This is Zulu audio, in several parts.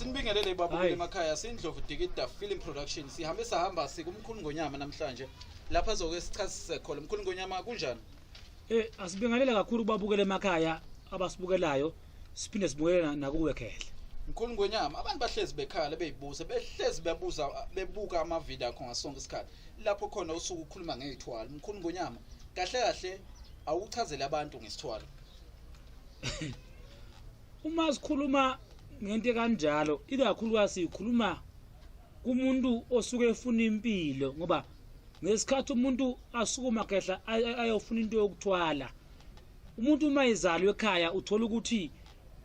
Sinibingelele babukeli Hayi. emakhaya, sindlovu Dikida Film Production. Sihambe sahamba sikumkhulu Ngonyama namhlanje. Lapha azoke sichazise khona. Mkhulu Ngonyama, kunjani? Asibingelele kakhulu kubabukele emakhaya abasibukelayo, siphinde sibukele nakuwe Khehla. Mkhulu Ngonyama, abantu bahlezi bekhala beyibuza, behlezi bebuza bebuka ama-video akho ngasonke isikhathi. Lapho khona usuku ukhuluma ngezithwalo. Mkhulu Ngonyama, kahle kahle awuchazele abantu ngesithwalo. Uma sikhuluma ngento kanjalo, ikakhulukazi sikhuluma kumuntu osuke efuna impilo, ngoba ngesikhathi umuntu asukuma Khehla ayofuna into yokuthwala, umuntu uma ezalwe ekhaya uthola ukuthi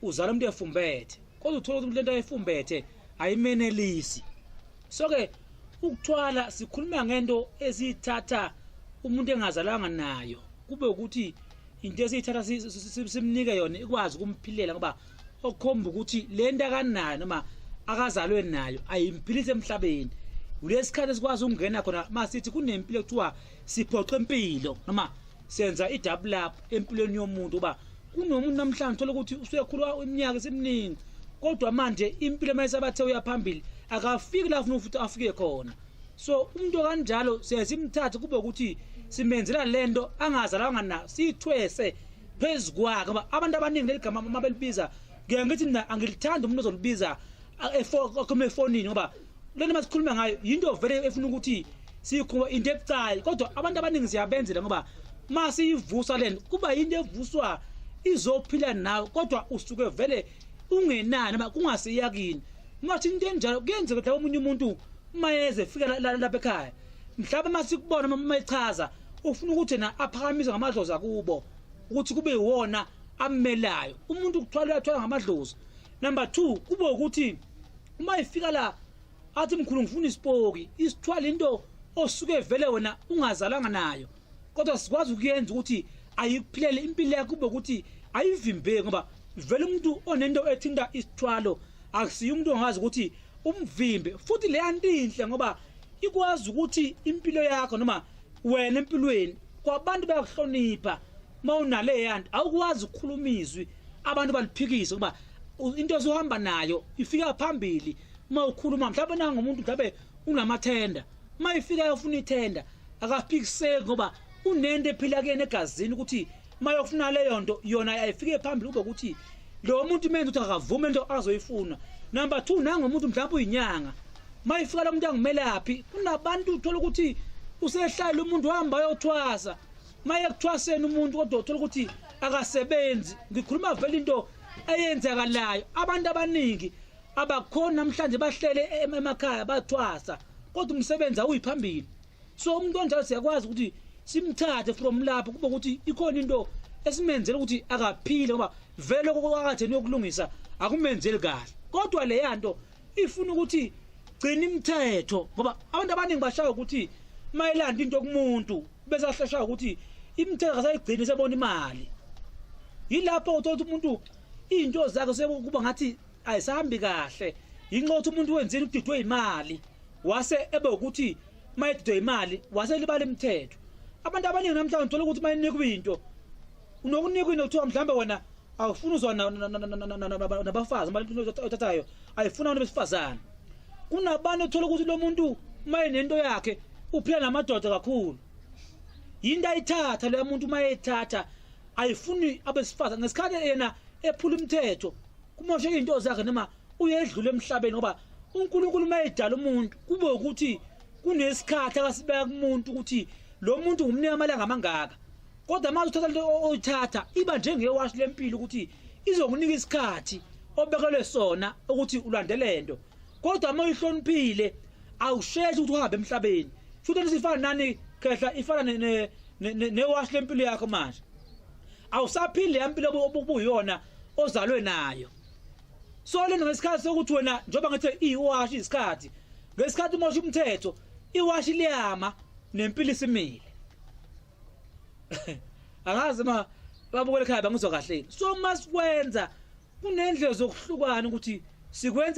uzala umuntu efumbethe, kodwa uthola ukuthi lento ayifumbethe ayimenelisi. So ke ukuthwala sikhuluma ngento esiyithatha umuntu engazalwanga nayo, kube ukuthi into esiyithatha simnike yona ikwazi ukumphilela, ngoba okukhomba ukuthi le nto akanayo noma akazalwe nayo ayimphilise emhlabeni. Kulesikhathi esikwazi ukungena khona masithi kunempilo ekuthiwa siphoqa impilo noma senza i-double up empilweni yomuntu, uba kunomuntu namhlanje uthola ukuthi usuyekhulwa iminyaka eseminingi, kodwa manje impilo mayisabathe uyaphambili akafiki la afuna futhi afike khona. So umuntu kanjalo siye simthathe kube ukuthi simenzela lento angazalwanga nayo, siyithwese phezu kwakhe, ngoba abantu abaningi leli gama uma belibiza, ngiye ngithi mina angilithandi umuntu ozolibiza akhulume efonini, ngoba lento masikhuluma ngayo yinto vele efuna ukuthi siyikhuluma, into ebucayi, kodwa abantu abaningi siyabenzela, ngoba masiyivusa lento kuba yinto evuswa izophila nawe, kodwa usuke vele ungenani noma kungasiyakini. Mathi into enjalo kuyenzeka mhlawumbe omunye umuntu uma eze efika lapha ekhaya, mhlawumbe masikubona uma echaza ufuna ukuthi yena aphakamise ngamadlozi akubo ukuthi kube yiwona amelayo. Umuntu ukuthwala uyathwala ngamadlozi. Number 2, kube ukuthi uma efika la athi mkhulu ngifuna isipoki, isithwala into osuke vele wena ungazalanga nayo, kodwa sikwazi ukuyenza ukuthi ayikuphilele impilo yakho, kube ukuthi ayivimbeki, ngoba vele umuntu onento ethinta isithwalo akusiyo umuntu ongazi ukuthi umvimbe. Futhi leya nto inhle ngoba ikwazi ukuthi impilo yakho noma wena empilweni kwabantu bayakuhlonipha uma unaleya nto, awukwazi ukukhuluma izwi abantu baliphikise, ngoba into ozohamba nayo ifika phambili uma ukhuluma. Mhlawumbe nangomuntu mhlawumbe unamathenda, uma ifika yofuna ithenda akaphikiseki, ngoba unento ephila kuyena egazini ukuthi uma yofuna leyo nto yona ayifike phambili, kube ukuthi lo muntu imenza ukuthi akavume into azoyifuna. Number 2, nangomuntu mhlawumbe uyinyanga, uma ifika lo muntu angumelaphi, kunabantu uthola ukuthi usehlala umuntu uhamba ayothwasa, uma ekuthwaseni umuntu kodwa uthola ukuthi akasebenzi. Ngikhuluma vele into eyenzakalayo, abantu abaningi abakhona namhlanje bahlele emakhaya bathwasa, kodwa umsebenzi awuyiphambili. So umuntu onjalo siyakwazi ukuthi simthathe from lapho, kube ukuthi ikhona into esimenzela ukuthi akaphile, ngoba vele lokho akade niyokulungisa akumenzeli kahle, kodwa leya nto ifuna ukuthi gcina imithetho, ngoba abantu abaningi bashaya ukuthi mayelanda into kumuntu bese ahlashaya ukuthi imithetho akasayigcini, sebona imali. Yilapho uthola ukuthi umuntu izinto zakhe sekuba ngathi ayisahambi kahle, yinxa ukuthi umuntu wenzile udidwe imali, wase ebe ukuthi mayedidwe imali wase libala imithetho. Abantu abaningi namhlanje uthola ukuthi mayinikwa into, unokunikwa into kuthiwa mhlawumbe wena awufuni uzwa nabafazi, imali othathayo ayifuna abantu besifazane. Kunabantu othola ukuthi lo muntu mayenento yakhe uphila namadoda kakhulu, yinto ayithatha leya muntu uma eyithatha ayifuni abesifazane, ngesikhathi yena ephula imithetho kumoshe izinto zakhe noma uyedlula emhlabeni, ngoba uNkulunkulu uma edala umuntu kube ukuthi kunesikhathi akasibeka kumuntu ukuthi lo muntu ngumnika amalanga amangaka, kodwa manje uthatha lento oyithatha iba njengewashi lempilo ukuthi izokunika isikhathi obekelwe sona ukuthi ulandele lento, kodwa uma uyihloniphile awusheshi ukuthi uhambe emhlabeni. Futhi lento ifana nani Khehla? Ifana newashi lempilo yakho, manje awusaphili leya mpilo obuyona ozalwe nayo. So lento ngesikhathi sokuthi wena, njengoba ngithe iwashi isikhathi, ngesikhathi umosha umthetho iwashi liyama nempilo isimile. Angazi ma babukele ekhaya bangizwa kahle. So masikwenza kunendlela zokuhlukana ukuthi sikwenza.